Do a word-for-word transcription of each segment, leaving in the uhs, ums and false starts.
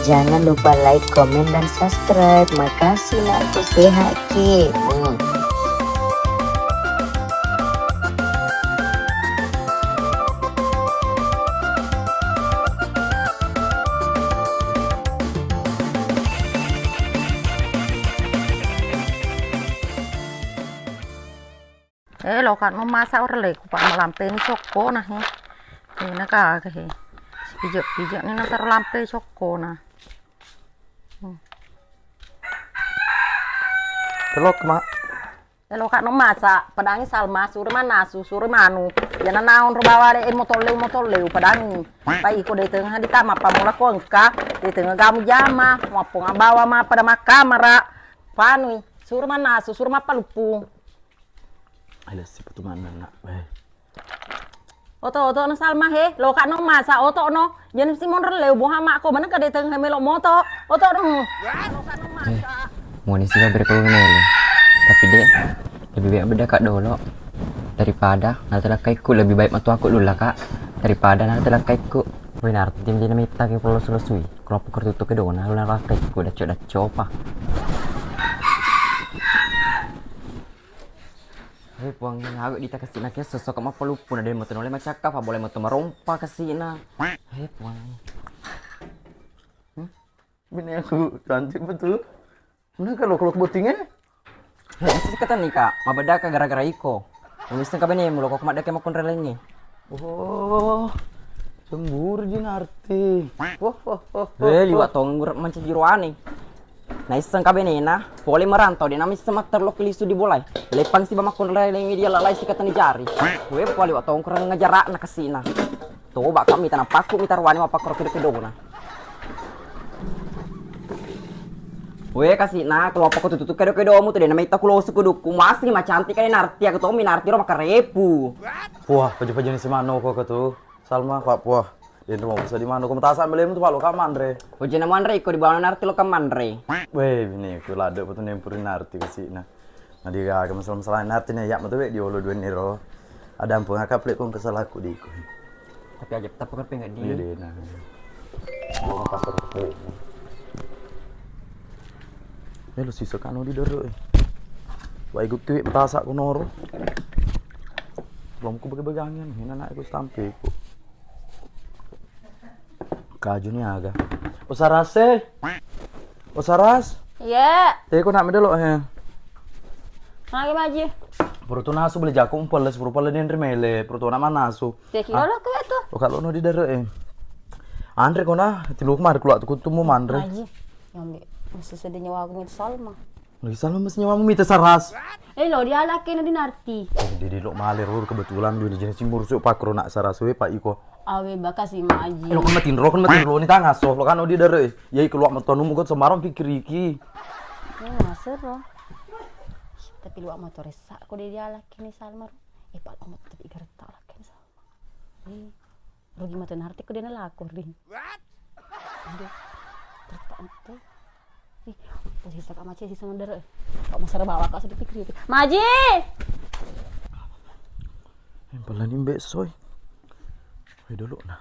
Jangan lupa like, komen, dan subscribe. Makasih, nakku, sehat ki. Hmm. Eh, loka no masa orle ku pa malampeni sokkona he. Eh, naka he. Pijak-pijak ni nataro lampe sokkona. Hmm. Telok, Mak. Eh, loka no masa, padangi Salma, suri manasu, suri manu. Yana naon ro bawa de, eh, motolleu, motolleu, padangi. Pai iko de tengah ditama, pamola ko engka, de tengah gamu jama, mappong abawa ma pada makkamara. Panui, suri manasu, suri mappaluppu. Ayo, sipa tu mana, Nak? Eh. Oto, oto no Salma he, loka no masa, oto no. Jan si monro leu boha makko, mana kade teng he melo moto. Oto no. Loka no masa. Moni si babere ko mele. Tapi de, lebih baik beda kak dolo. Daripada nanti lakkaiku, lebih baik matu aku dulu lah, Kak. Daripada nanti lakkaiku. Woi, narti tim dina mita ke polo sulo sui. Kelompok kertutu ke dona, lu lakkaiku, daco-daco apa. Hei, Puang, aga dita kasina ke sosok mappaluppu na de moto nole macakka, apa boleh moto marompa kasina. Hei, Puang. Hmm? Bini aku cantik betul. Mana kalau kalau bottingnya? Hei, bisa dikata nih, Kak. Mabeda ka gara-gara iko. Mesti ka bene mulo kok madake makkon relengi. Oh, cemburu ji narti. Wah, wah, wah, wah, eh, liwat wah. Tong gurap mancaji roane. Naisseng kabenena, pole merantau, de namisseng matterlokki lisu di bolai. Leppang siba makkunrai lengi dia lalai sikatani jari. We pole wa tongkrong ngajarakna kasina. Toba kami tanapakku mita ruani mappakkoro kedo-kedona. We kasina, kalau apa tutup kedo-kedomu tu de namaita kulosu kudukku. Masih macantik kali narti, aku tomi narti ro makarepu. Wah, paju-pajuni si mano ko tu. Salma, Pak, puah. Denro mau bisa di mana? Ko matasa melemu tu, Pak, lo ka manre. Ojena manre, iko di bawah narti lo ka manre. Weh, bini, ku lade apa tu nempuri narti kasina. Nadi ga, ga masalah-masalah narti ne, ya, matu, weh, di olo dua niro. Ada ampun, ngaka plek kong kesalaku di iko. Tapi aja, tapi kan pengen di. Iya, deh, nah. Lo pasar plek. Eh, lo sisa kanu di doro, eh. Wah, ikut tuh, matasa ku noro. Belum ku bagi-bagi angin, ini anak aku stampe ku. Kaju ni aga. O Saras e. O Saras. Iya. Teko nak medelo he. Magi maji. Perut tu nasu beli jaku umpel sepuluh pale denri mele. Perut tu nak manasu. Teki lo ke tu. O kalau no di dare e. Anre kona tilu kemar keluar tu kutumu manre. Maji. Ngambil. Masih sedih nyawa aku minta Salma. Lagi Salma masih nyawa minta Saras. Eh, lo dia laki na dinarti. Oh, dia di lo male ro kebetulan dulu jenis cemburu su pakro nak Saras we pak iko. Awe baka si maji. Eh, lo kan matin ro kan matin ro ni tangaso lo kan odi dare. Ya iko luak matuanu mugot sembarang pikir iki. Oh, masero. Tapi luak motor sak ko dia laki ni Salma ro. Eh, pak lo motor tapi gertak laki ni Salma. Eh. Rugi matu narti ko dena lako ri. Aduh. Tertak matu. Ih, posisi kak maci sisa ngedere. Kak masara bawa kak sedikit kiri. Maji. Yang paling imbe soy. Woi dulu nah.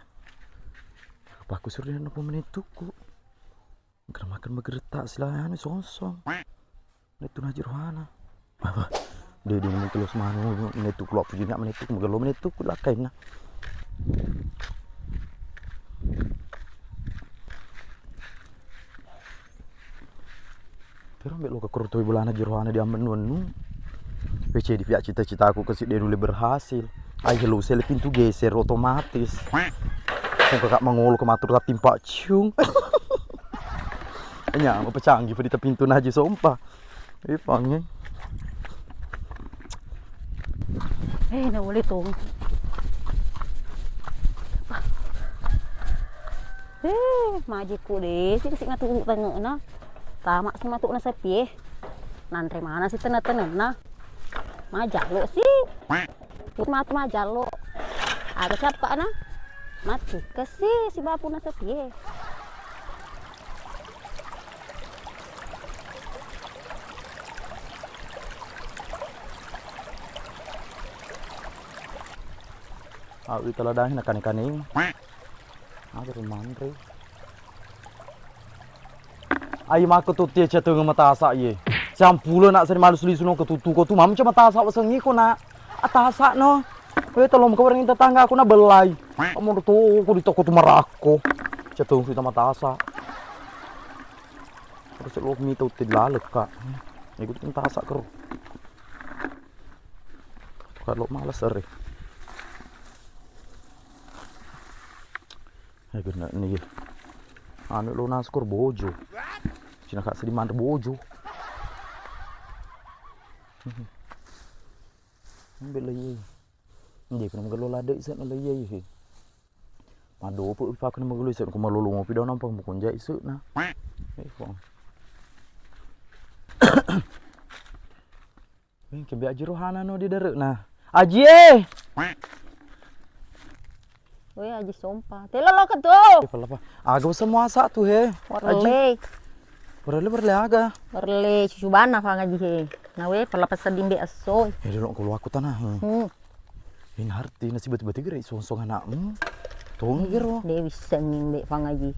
Paku suruh dia nopo menituku. Makan makan magertak silahane songsong. Menettu naji rohana. Apa? Dia dia mungkin lo semanu menettu kulo pujinya menettu magello menettu kulakainna. Pero ambil lo kekurutui bulana jerohana di amben nuennu. Wece di pihak cita-citaku ke si denule berhasil. Ai hello sele pintu geser otomatis. Kok kakak mangolo ke matur tapi empat ciung. Nya, mau pecanggi pedita pintu naji sompa. Ipangnge. Eh, na boleh tu. Eh, majiku deh, si si matu tengena. Tama si matu na sepi eh. Nanre mana si tena-tenena. Majalo si. Matu majallo. Aga siapa na? Mati kesi si bapu na sepi eh. Awi taladangi na kane-kane. Aga rumanre. Ai mako tu tie ceteng matasa ye. Siampula nak seri malus lisu no ketutu ko tu mam cuma tasa wasengi ko nak. Atasa no. We tolong ko bereng tetangga aku na belai. Kamu tu ko di toko tu marako. Ceteng kita matasa. Terus lo mi tau ti lalek, Kak. Ikut tasa kero. Kalau malas seri. Eh, gena ni. Anu lo naskor bojo. Cina kak sedih manre bojo. Ambil lagi. Jadi kena magello lada isek na lagi. Madopo ipakai magello isek ko malolo ngopi dong nampak mukon jai isek na. Eh, kok. Eh, kembe Aji Rohana no di dere na. Aji eh. Weh, Aji Sompa. Telo lo ketu. Eh, pala pa. Aga usah muasa tu he. Aji. Warle. Warle, warle aga. Warle susu bana Fang Aji he. Na we pala paseddi mbe esso. Eh, dulu kalau aku tanah. Hmm. Ini arti nasib batu-batu gere song-song anakmu. Tong gero. De wissengi mbe Fang Aji.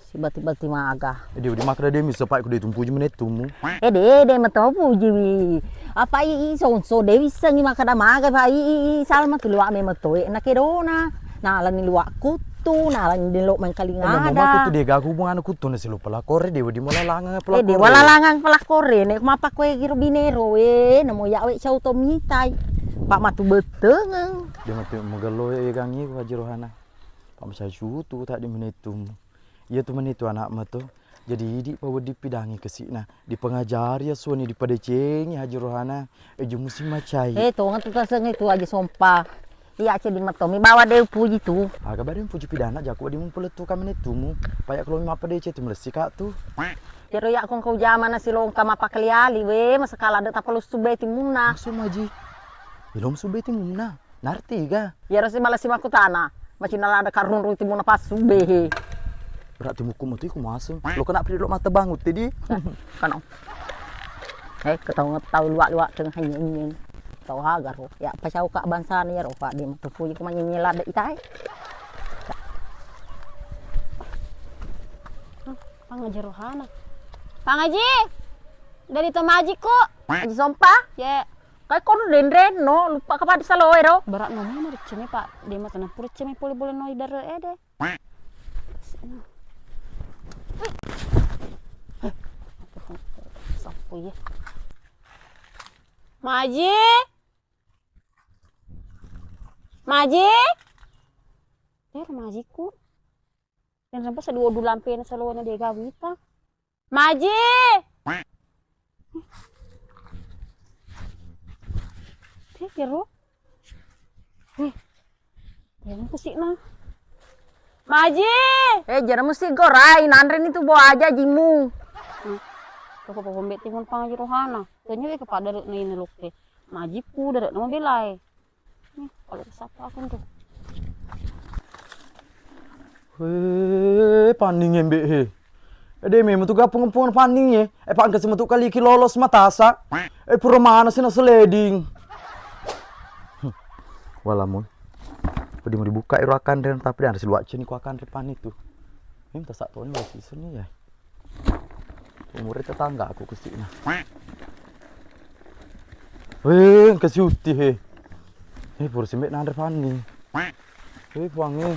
Si batu-batu maga. Eh, dia udah makan dia misa pak kudu tumpuji menettumu. Eh, de, de meto puji wi. Apa i, i song-song de wissengi makkeda maga pak i, i, i salma tu luak me meto e na kedona. Nalani luak kuttu, nalani delo mengkaling ada. Mama kuttu de gaga hubungan kuttu na silupa lakore de wedi mala langang pala. Eh, de wala langang pala kore ne mapa kue giro binero we namo ya we cau to mitai. Pak matu betengeng. De matu magello e gangi Haji Rohana. Pak masai sutu tak di menettumu. Iya tu menettu anak meto. Jadi idi pa wedi pidangi kesina. Dipengajari asuni dipadecengi Haji Rohana. Eju musim macai. Eh, tonga tu taseng itu Aji Sompa. Iya ceddi metto mi bawa de puji tu. Aga bade puji pidana jaku wedi mumpelettu kamenettumu. Paya kalau mi mappadece tu melessi kak tu. Jero ya kong kau jamana silongka mapakeliali we masekala de tapalus subbe timunna. Maksud Aji. Ilom subbe timunna. Narti ga? Iyaro si malessi makkutana, macinna lada karrunrung timunna passu behe. Berarti mukku metu iku maseng. Lo kena pidi lo mata bangun tadi. Kano. Eh, ketau ngetau luak-luak tengah nyenyeng. Tau hagar ro. Ya pacau kak bangsana ya ro pak di metu puji kemanyenyeng lada itai. Pangaji rohana. Pangaji. Dari to maji ko. Aji sompa. Ye. Kai kono denreno, lupa ka pada saloe ro. Berat no mena ricce me, Pak. De mata na pura ricce me pole-pole no idare ede. Sappo ye. Maji. Maji. Eh, majiku. Dan sampai seduo dulampe na saloe na de gawita. Maji. Teh, kero. Eh, yang kusik na. Maji. Eh, jara musti gorai, nanre ni tu bo aja jimu. Hmm. Koko poko mbek timun pangaji rohana. Tanya ke pada na ini loke. Majiku dare na mabelai. Nih, kalau sapa aku tuh. Weh, panning embe he. Ede memang tu gapung-gapung panning ye. Eh, pak engka simetu kaliki lolos matasa. Eh, pura mana sih nasi leding. Walamun. Pedi mau dibuka iro akan ren tapi ada siluak cini ku akan repan itu. Ini tasak toni wasi sini ya. Umur tetangga aku kesina. Weh, engka siutti he. Eh, pura simbe nanre Fanni. Eh, puange.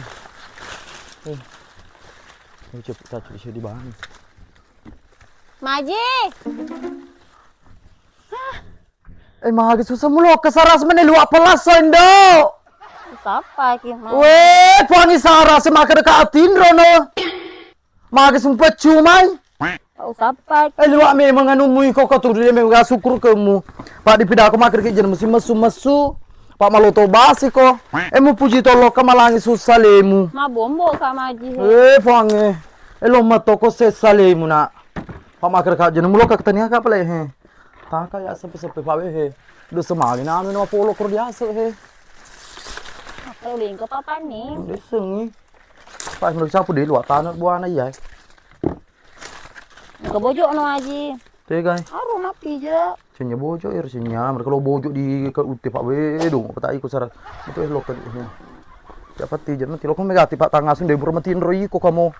Eh. Ini cepet tak bisa dibani. Maji. Eh, magi susah mulo ke saras mene luak pelas so indo. Sapa ki, Ma? Weh, puangi saras maka dekat atinro no. Magi sumpah cumai. Kau sapa? Eh, luak memang anu mui koko tu dia memang syukur kemu. Pak dipidako makkeda ki jeneng musim mesu-mesu. Pak maloto basi ko. Eh, mu puji tollo ka malangi susah lemu. Ma bombo ka maji he. Eh, puange. Eh, lo matoko sesa lemu nak. Pak makkeda ka jeneng mulo ka ketania ka pale he. Taka ya sepe-sepe pawe he. Udah semali nanu nama polo kor diase he. Kalau lingko papa ni. Udah sengi. Pak mau sapu di luar tanah buana iya. Ke bojo no aji. Tegai. Aru mapi je. Senya bojo ir senya. Mereka lo bojo di ke uti pak we dong. Apa tak ikut sarat. Itu eh lokal. Ya pati je nanti lo kan megati pak tangasun deh burma tinro iko kamu.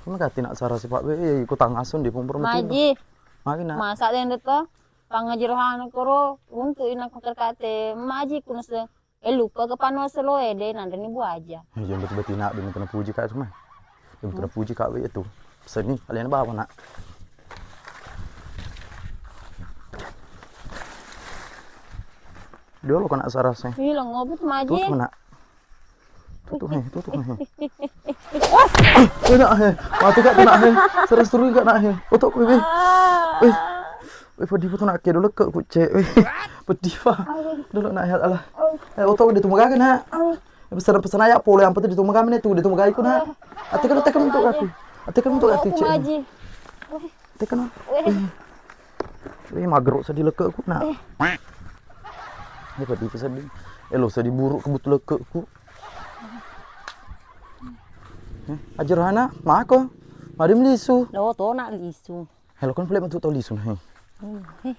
Maka tina sara sipa, eh, ku tangasung di pumpur mati. Maji. Magi nak. Masa dende to. Pangaji rohana koro untuk ina ku terkate. Maji ku nase. Eh, lupa ke pano selo ede, nanti ni buaja. Eh, jangan betul-betul nak, demi kena puji kak itu mah. Demi kena puji kak itu. Seni, kalian bawa nak. Dia lo kena sarasnya. Ih, lo ngopi tuh, Maji. Tuh, tuh, nak. Tutup, he, tutup, he. Eh, nak, he. Mati kak, nak, he. Serius terus kak, nak, he. Otok, he. Eh. Eh, pedih betul nak, ke dulu ke kucek. Eh, pedih, Pak. Dulu, nak, he, alah. Eh, otok, dia tunggu kak, nak. Eh, pesan, pesan aja, pole, yang penting dia tunggu kami, nih, tuh, dia tunggu kak, nak. Ati kan, tekan untuk aku. Ati kan untuk aku, cek. Tekan. Weh. Weh, magero sedih lekekku, nak. Eh. Ini pedih sedih. Eh, lo sedih buruk kebut lekekku. Eh, Aji Rohana, mako. Mari melisu. Lo to nak lisu. Helo kan pule metu tau lisu nah. Hmm, eh.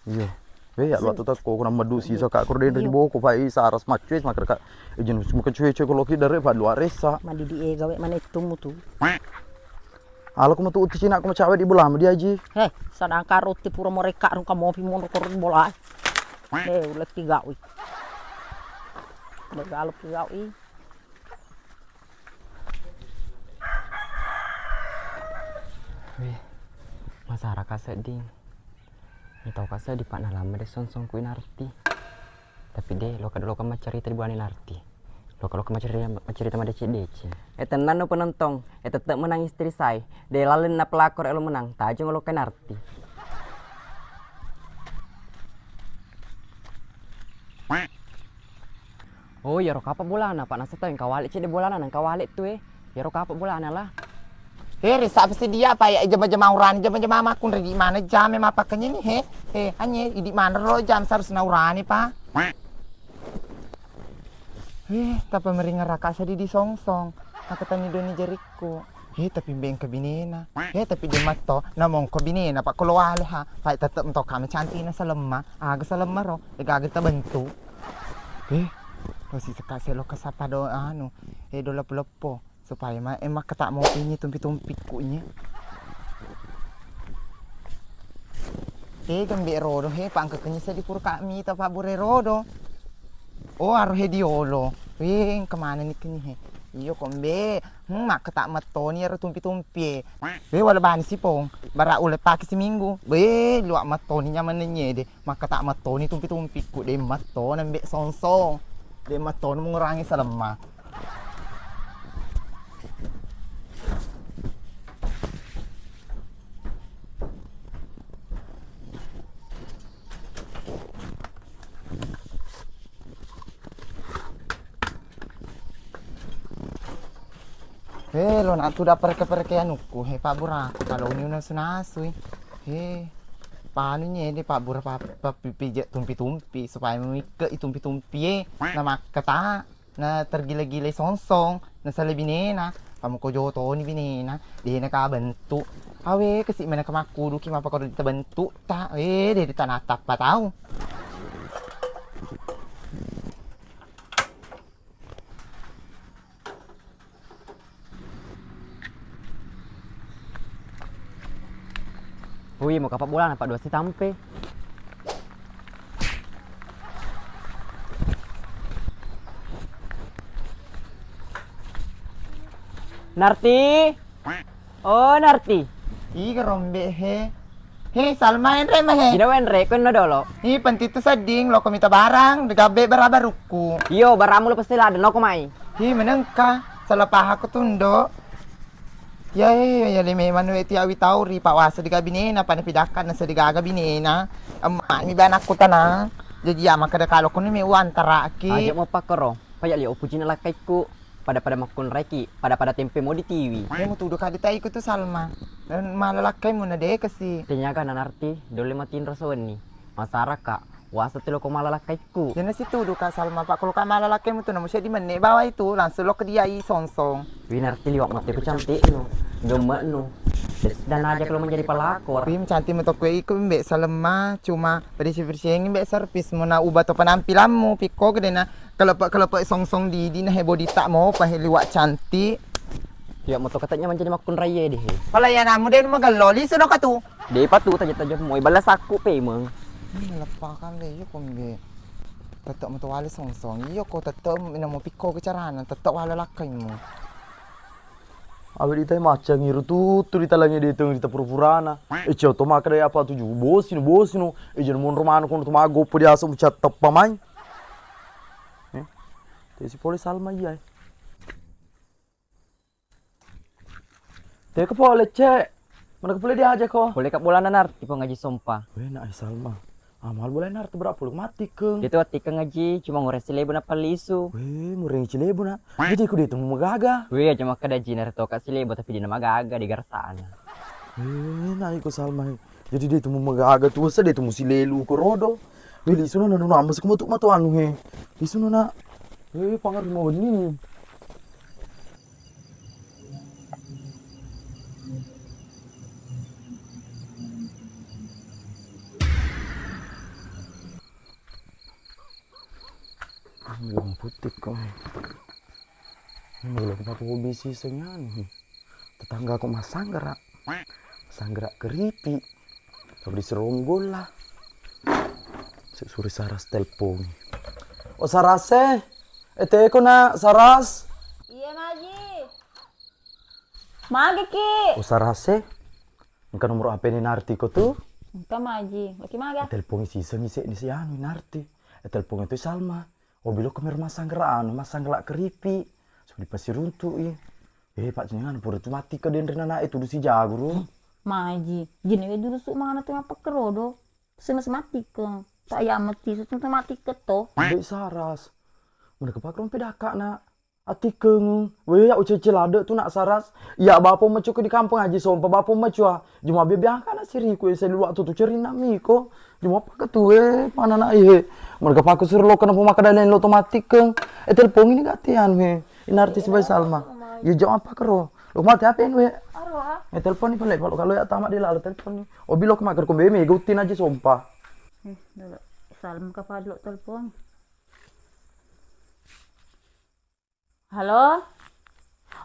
Iya. Weh, ya lo tu tak kok kurang medu sisa kak kor dendri boko pai saras maccuis maker kak. Ijin muka cuy-cuy kalau ki dare pa dua resa. Madidi e gawe mana itu mutu. Ala ku metu utti cina ku macawe di bola di aji. He, sedangkan roti pura mereka rung kamu pi mono kor bola. He, ulet tiga wi. Ulet galuk tiga wi. Weh, masara ka sedding. Mitau ka sedding, Pak, nalama de songsong ku Inarti. Tapi de, loka dolo ka maccarita di buane Inarti. Loka-loka maccarita, maccarita madeceng-deceng. Eh, tenang no penonton. Eh, tetep menang istri saya. De laleng na pelakor elo menang. Tajeng loka Inarti. Oh, iyaro kapang bolana, Pak, naseng tau engka wale cedde bolana, nengka wale tu, eh. Iyaro kapang bolana lah. He, resa pasti dia, Pak, ya, jama-jama urani, jama-jama makkunrai di mana jam, eh, mapakkenye ni, he. He, anye, idi mana ro jam seharusnya urani, Pak. He, tapi meringan raka sedih di songsong. Aku tanya doni jari. Ko, he, tapi mbe engka binena. He, tapi de matto, namongko binena, Pak, ko lo wale ha. Pai tetep mto kami cantikna salemma. Aga salemma ro, e gaga tabentuk. He, lo si seka selo ke sapa do anu, he, do leppo-leppo. Supaya ma, e makkata mopi ni tumpi-tumpikku ni. Tega mbe rodo, he, pangkekengngi seddi pura ka mita pabbure rodo. Oh, aro he diolo. Weh, engka manenni kenni he. Iyo ko mbe, hmm, makkata mettoni ero tumpi-tumpi e. Weh, wala bani sipong. Bara ule pake siminggu. Weh, luak mettoni nyamanna nyede. Makkata mettoni tumpi-tumpikku, de mettona mbe songsong. De mettona mengurangi salemma. He, lo natu da perke-perke anukku, he, pabburaku, kalau ni unasu-nasui. He, panu nyede pabbura pa-, pappipije tumpi-tumpi, supaya mamikke i tumpi-tumpi e, na makkata. Na tergila-gila songsong, na sale binena, pamuko jotoni binena, dena ka bentuk. Awe, kasi mana ka makkuduki mapakoro dita bentuk ta, eh, de dita natappa tau. Ui, mo kapang bolana, Pak, dua sitampe. Narti. Oh, Narti. Iga rombe he. He, Salma, enre ma he. Ina wenre, ko enno dolo. Hi, pentitu sedding, loko mita barang, degabbe bara barukku. Iyo, baramu lo pasti lada, noko mai. Hi, menengka, salah paham ko tundo. Ya, ya, ya, ya, lime manu eti awi tau ri pawasa di kabinena, pada pidakkan nasa digaga binena. Emak mi banakku tanang. Jadi ya, maka de kalo kuni mi uang taraki. Aja mau pakero, pajak liu puji na lakkaikku. Pada-pada makkunraiki, pada-pada tempe mau ditiwi. Iya, mutudu kadi taiku tu Salma. Dan mala lakkaimu na dekasi. Tenyaga nanarti, dole matinro sawenni. Masaraka, wasa tu loko mala lakkaiku. Jana situdu ka Salma, Pak, kalau ka mala lakkaimu tu namu di menne bawah itu, langsung lo ke dia i songsong. Winarti liwak mate ku cantiknu, gemmeknu. Des dan aja kalau menjadi pelakor. Wim cantik metok kue iku mbek Salma, cuma berisi-berisi mbek servis muna ubah to penampilanmu, piko gede na. Kelepe-kelepe songsong didi na he bodi tak mau pa he liwak cantik. Iya, moto katanya manjadi makkunraie deh. Pala iya namu deh magello, lisu no katu. Deh patu taja-taja moi balas aku pemeng. Ini lepakan deh, iya kombe. Tetap moto wale songsong. Iya ko tetap ina mau pikko ke carana, tetap wale lakkaimu. Awe ditai macang iru tuttu ditalangi ditung dita pura-purana. E, cio to maka dai apa tuju? Bosino, bosino. E, jana monro manu kono to magoppo diaso mucat teppa mai. E, tesi pole Salma iya. Teko pole, Cek. Mana pole diajak ko? Pole ka bolana Narti, Pong Aji Sompa. Weh, nak Salma. Amal boleh Narti berapa puluh mati keng. Itu ati keng Aji, cuma ngoreng silebu na palisu. Weh, ngoreng silebu na. Jadi ku dia itu mau gaga. Weh, aja makkeda Aji Narto ka silebu tapi dia nama gaga di garsana. Weh, nak iko Salma. Jadi dia itu mau gaga tuh, dia itu mau silelu ke rodo. Weh, lisuna nanu nama sih matu matu anu he. Lisuna nak. Weh, pangar mau ini. Belum putih kok. Belum aku bisi senyani. Tetangga kok masang gerak. Masang gerak keripik. Tapi diseronggol lah. Suri Saras telpon. Oh Saras eh. Eh teko nak Saras. Iya Maji. Magi ki. Oh Saras eh. Engka nomor H P ni Narti ko tu. Engka Maji. Laki maga. Telpon siseng ise ni si anu Narti. Eh telpon itu Salma. Oh bilo ke rumah sanggerak anu, masang gerak keripik. Sudah dipasiruntuk i. Eh, Pak Jenengan, pura tu mati ke denre nana itu dusi jago ro. Maji, jenewe dulu su mana tu mapakkerodo. Sema semati ke. Tak ya mati su tu mati ke to. Baik Saras. Mana kepak rompe dakak nak. Ati keng. Weh ya ucece lade tu nak Saras. Ya bapo macu ke di kampung Haji Sompa bapo macu ah. Juma bia biangka nak siriku ya selu waktu tu cerina miko. Juma apa ke tu eh mana nak ihe. Mereka paku suru lo kena pemakadain lo tu mati keng. Eh telepon ini gatian he. Ini artis bae Salma. Iya jawab apa kero? Lo mati apa ini? Aro ah. Eh telepon ni pale kalau kalau ya tamat dia lalu telepon ni. Obi lo kemak kero kombe me gutin aja sompa. Eh, dulu. Salma kapal lo telepon. Halo?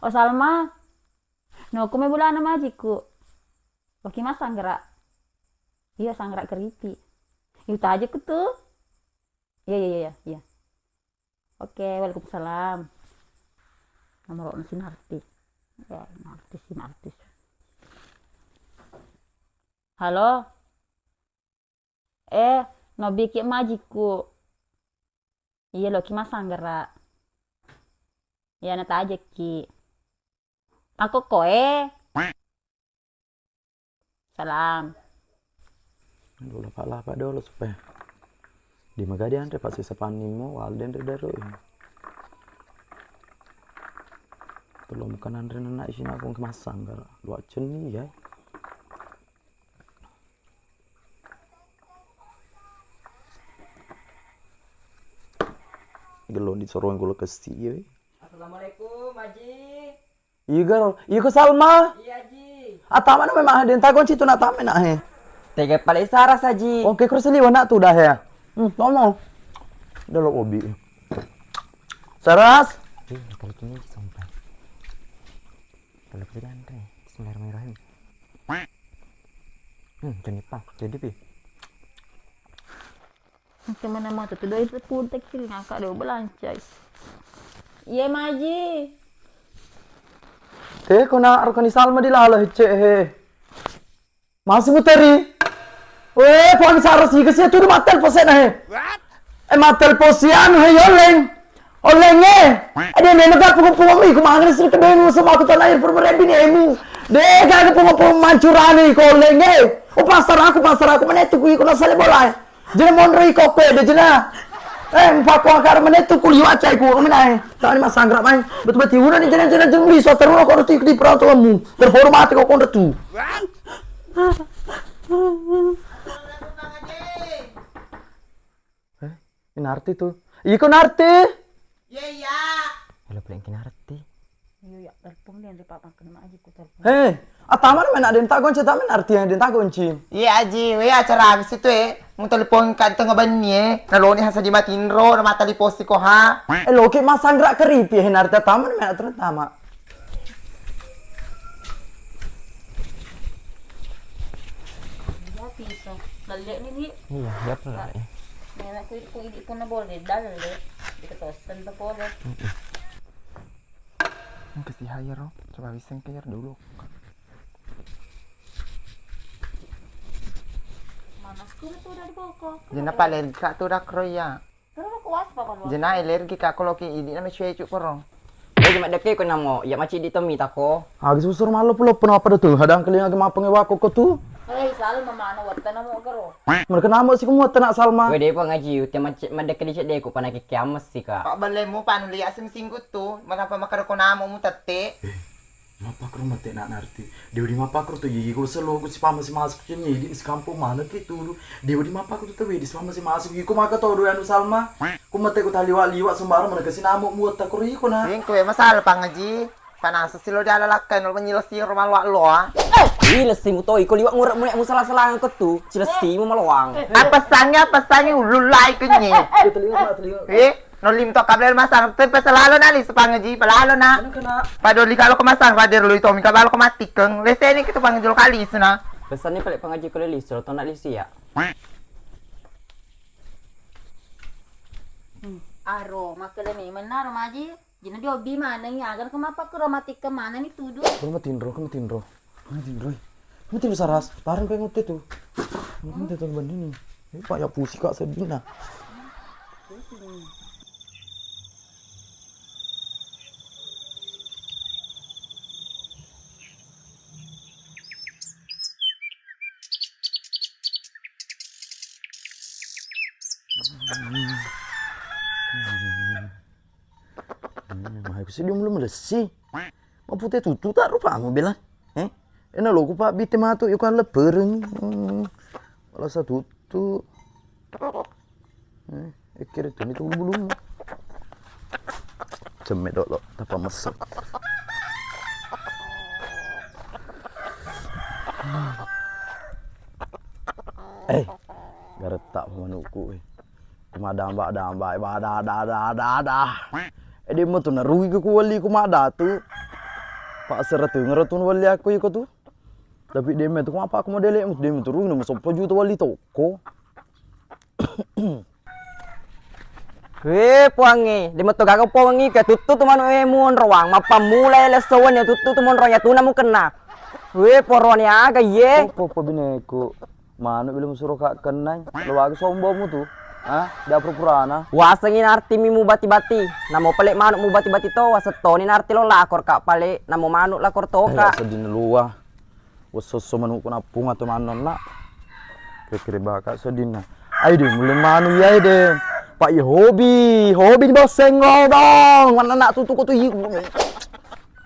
Oh Salma. No, kome bulana majiku. Waki mas sanggerak. Iya sanggerak keriti. Iya tajeku tu. Iya iya iya iya. Oke, waalaikumsalam. Nomor ono Sinarti. Ya, Narti Sinarti. Halo? Eh, no biki majiku. Iya loki massanggara. Iya natajekki. Makokkoe. Salam. Dolo lapa-lapa dolo supaya di magadi anre pasti sapannimmo walde anre daro. Tolong bukan anre nana isi nakong kemassang kara dua cenni ya. Gello disorong gula kesti ya. Assalamualaikum Aji. Iya garo, iya ko Salma. Iya Ji. Atama na memang den tagon citu na tame na he. Tega pale sara saji. Oke kru seliwa nak tu dah ya. Hmm, tomo. Dolo obi. Saras. Ih, kalau kini sampai. Kalau kita antre. Bismillahirrahmanirrahim. Hmm, jenipa. Jadi pi. Kemana mata tu doi pun tekil ngaka do belancai. Iya Maji. Te kona arkani Salma di lala hecce he. Masih muteri. Weh, puang sara si kesi tu matel posena he. Eh matel posian he yoleng. Ollenge. Ade meno ga pungo-pungo mi ku mangane sir kedenu sama aku tanah air purba rebi ni emu. De ga pungo-pungo mancurani ko ollenge. O pasar aku pasar aku menetu ku iko nasale bola. Jena monro iko ko de jena. Eh mpako akar menetu ku liwa cai ku menae. Tani masangra mai. Betul betul una ni jena jena jeng liso teruna ko roti di perantauanmu. Terhormati ko konre tu. Eh, ini Narti tu. Iko Narti. Iya iya. Halo puleng ki Narti. Iya iya, telepon dia dari papa kena aja ku telepon. Hei, atama na mena den tagon cita men Narti yang den tagon cin. Iya Aji, we acara habis itu eh, mau telepon kan tengah benni eh, naloni hasa di matinro, na mata di posti ko ha. Eh loki masang gerak keripi he Narti atama na mena terutama. Iso, lelle'ni, Di. Iya, biar lelle'ni. Nenek ku, ku idi pun boleh dalle. Diketosen to pole. Mm-mm. Engka si hayar, oh. Coba bisa engka yar dulu. Mana sekolah tuh udah diboko. Jadi apa lagi kak tuh udah kroya? Jena alergi ka ko loki idi na mecuecu koro. Jadi maddekke ko namo, ya macidi tommi tako. Agi susur mallo pulo peno apa tu? Hadang kelinga ke mapeng wako ko tu. Hei, Salma, mana watta namo karo? Mereka namo si kemu watta nak Salma. Wede pangaji, utia maddekke di cedde ku panake kiames si ka. Pak balemu panu liak sim singgut tu, mana pa makaro ko namo mu tette. Mappakro mate nak Narti. Dewa di mappakro tu gigi ko selo ko sipama si masuk cenye di sikampung mana ki tulu. Dewa di mappakro tu tawe di sipama si masuk gigi ko maka to do anu Salma. Ko mate ko taliwa-liwa sembarang mana kasi namo muat takro iko na. Sing kowe masalah pangaji. Panasa silo di ala lakkai no menyilesi rumah luak loa. Eh, ilesi mu to iko liwak ngurek munek mu salah-salah ko tu. Cilesi mu maloang. Apa sangi apa sangi ululai kenye. Telinga telinga. Eh. Nollim to kablel masang, te pesalalo na li sepangaji, palalo na. Anu kena. Padoli kalo ko masang rader lui tomi kabalo ko matikeng. Leseni kitu pangaji lo kali isuna. Pesanni pale pangaji ko leli suro to na lisi ya. Hmm. Aro, makele memeng na ro maji. Jina di obi maneng ya, agar ko mapakku ro matikeng maneng ni tudu. Ko matinro, ko matinro. Mati, Bro. Mati, Bro, saras. Bareng pengen tu. Mati tu banding ni. Eh, Pak, ya pusing, Kak, sedih nah. Hmm, mai kusi dia belum lesi. Mapute tutu tak rupa mobil ah. Eh, ena lo ku pak bite matu yuk kan lepereng. Hmm, malah satu tu. Eh, kira tu itu belum. Cemme dolo, tapa mesek. Eh, garetak manukku. Eh. Kuma damba-damba, bada da da da da. Eh, demo tu narugi ke kuwali kuma datu. Pak seratu ngeratu wali aku iko tu. Tapi demo tu kuma apa aku modele mu demo tu rugi nomor sepuluh juta wali toko. Wé, Puwangnge, dé' metto gaga Puwangnge, ké tuttu tu manu'é muonrowang, mappammula é lessowenni, tuttu tu monrowang, yatuna mukenna. Wé, poroné aga iyé? Poppo, poppo binéku, manu' bila musuro ka kennai, lo aga sombongmu tu, ha? Dé' pura-purana. Wasengngi narti mi mubati-bati, namo palé manu' mubati-bati to, wasettoni narti lo lakor ka palé, namo manu' lakor toka. Eh, seddi luwa. Wesso-wesso manu'ku nappung atau manonna. Kira-kira baka sedinna. Ai dé', mulle manu' iya dé'. Pak iya hobi, hobi di boseng lo dong. Mana nak tutu ko tu iya.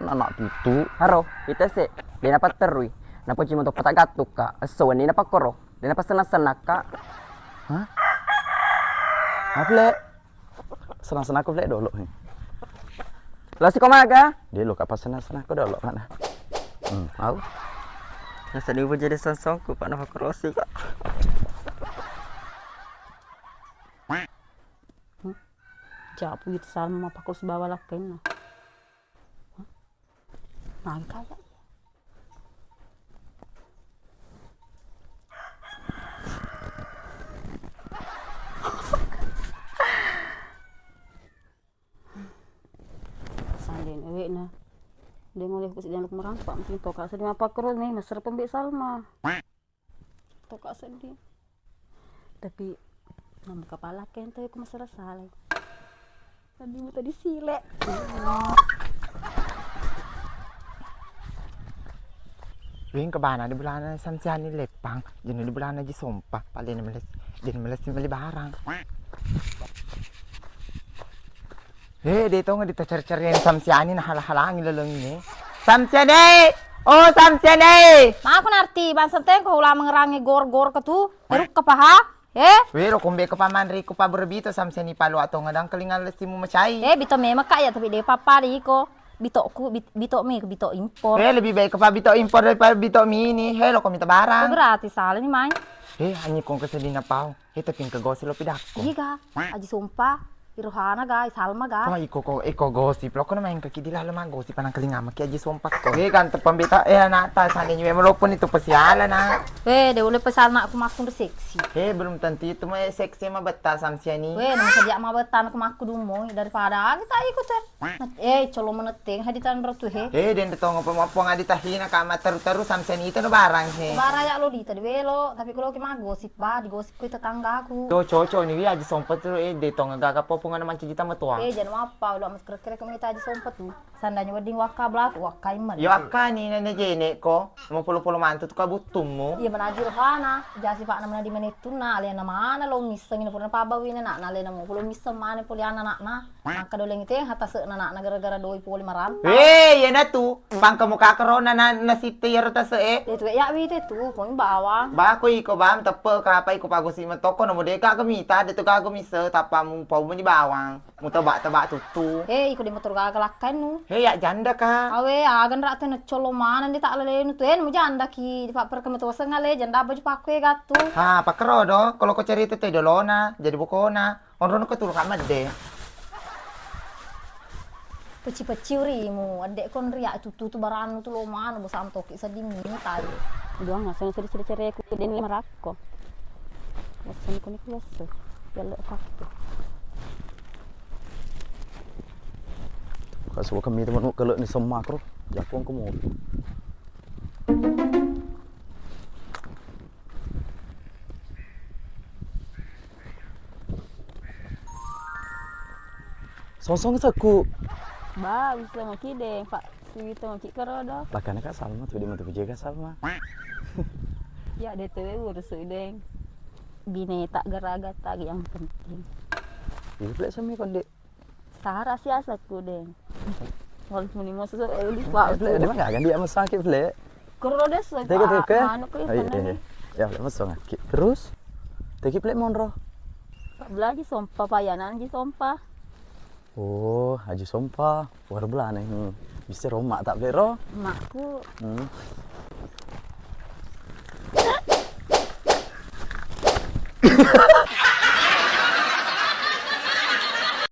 Anak tutu. Haro, kita se, dé' napatterui. Napoci moto patak gattuk ka. Esso wenni napakkoro. Dé' napassenna-senna ka. Hah? Apa le? Senang-senang aku flek dolo. Lo siko maga? Dia lo kapa senang-senang aku dolo mana? Hmm, au. Nasa di bujur di sonsongku, Pak, napa kerosi, Pak? Hmm? Japu itu sama pakos bawa lakenna. Mangkala. Sanding ewekna. Dia ngoleh ku sedang luk merampak, mungkin toka sedang apa kero nih, mesra pembe Salma. Toka seddi. Tapi, namu kapala kento ku masalah salai. Tadi mu tadi sile. Wing kebana di bulana Samsiani leppang, jenuh di bulana ji sompa, paling meles, jenuh meles meli barang. Eh, dé' tonga ditacar-carian Samsiani nahalang-halangi lolongi. Samsiani! Oh, Samsiani! Maku narti, bangsa tengko ula mengerangi gor-gor ke tu. Teruk ke paha? Eh? Wé, lo kombe ke pamanri ku pabur bito Samsiani palu atau ngedang kelingan lesimu macai. Eh, bito memang kak ya, tapi dé' papa di iko. Bitokku, bit-, bitok mi, bitok impor. Eh, lebih baik ke pa bitok impor daripada bitok mini. Hé, lo ko mita barang. Ko gratis, salah ni main. Eh, anyi kong kesedina pau. Hé, tapi engka gosi lo pidakko. Iya ga, aji sompa. Irohana ga, Salma ga. Wah, iko ko, iko gosip. Lo kono main kaki di lalo maggosip, panang kelinga maki aja sompak ko. Eh, ganteng pembeta, eh, anak ta, sana nyewe melopon itu pesiala, nak. Weh, de ulle pesiala nak, aku makkun seksi. Eh, belum tentu itu mah seksi mah betta samsiani. Weh, nang sejak mah betta aku makku dummo daripada kita ikut, eh. Eh, colo menetteng hadi tanro tu, he. Eh, den de tongo pemopong adi tahina kama teru-teru samsiani itu no barang, he. Barang ya lo di tadi welo, tapi kalau ki maggosip, bah, digosip Kui tetanggaku. To cocok ni wi aji sompa tu, eh, de tong gaga popong ana mancaji tama toang. Eh, jangan apa, udah mas kere-kere kami aji sompa tu. Sandanya wedding wakka belaku, wakka imman. Yo akka ni nene jene ko, mau polo-polo mantu tu kabuttummu. Iya menaji rohana, jasi pakna menadi menettunna, alena mana lo misseng ini purna pabawina nak, alena mau polo misseng mana poli anak nak. Maka doleng te hata se anak gara-gara doi poli maranta. Eh, iya na tu. Pangka muka corona na, na sitte iyaro tase'e. Itu ya wi te tu, pun bawang. Ba ko iko bam teppe kapa iko pagosi metoko no mode ka gemita de tu ka gemise tappa mu pau meni bawang. Mu tebak-tebak tuttu. Eh, iko de motor gaga lakkainnu. He ya janda ka. Awe, agan ra tu na colo mana de tak lelenu tu en mu janda ki di pak perkeme tu sengale janda baju pakku e gatu. Ha, pakero do, kalau ko cerita te dolona, jadi bokona. Onrono ko turu kamedde. Peci-peci urimu, addek kon riak tutu tu barannu tu lo mano, bosan toki seddi mitai. Duang ngaseng seri-seri cereku den le marakko. Ngaseng kuni kulesso. Yalla fakku. Kasu kami teman kelo ni semakro, japong ke mobil. Song-song sekku. Ba, bisa maki deng, Pak. Siwito maki kerodo. Lakana Kak Salma tu, di mata puja Kak Salma. Ya, de tewe urus deng. Bineta garaga tagi yang penting. Ini pula sami konde. Sara siasakku deng. Walaupun ini mau sesuai, eh, lupa aku. Plek, dia mah gak ganti sama sakit, Plek. Kuro deh, so, Teke, Pak. Teke. Anu, kuwi Oh, iya, pernah iya. nih. Ya, Plek, masuk lagi. Terus? Teke, Plek, monro? Pak, belaji sompa, payanan ji sompa. Oh, Haji Sompa. War belana ini. Bisa romak tak, Plek, ro? Makku. Hmm.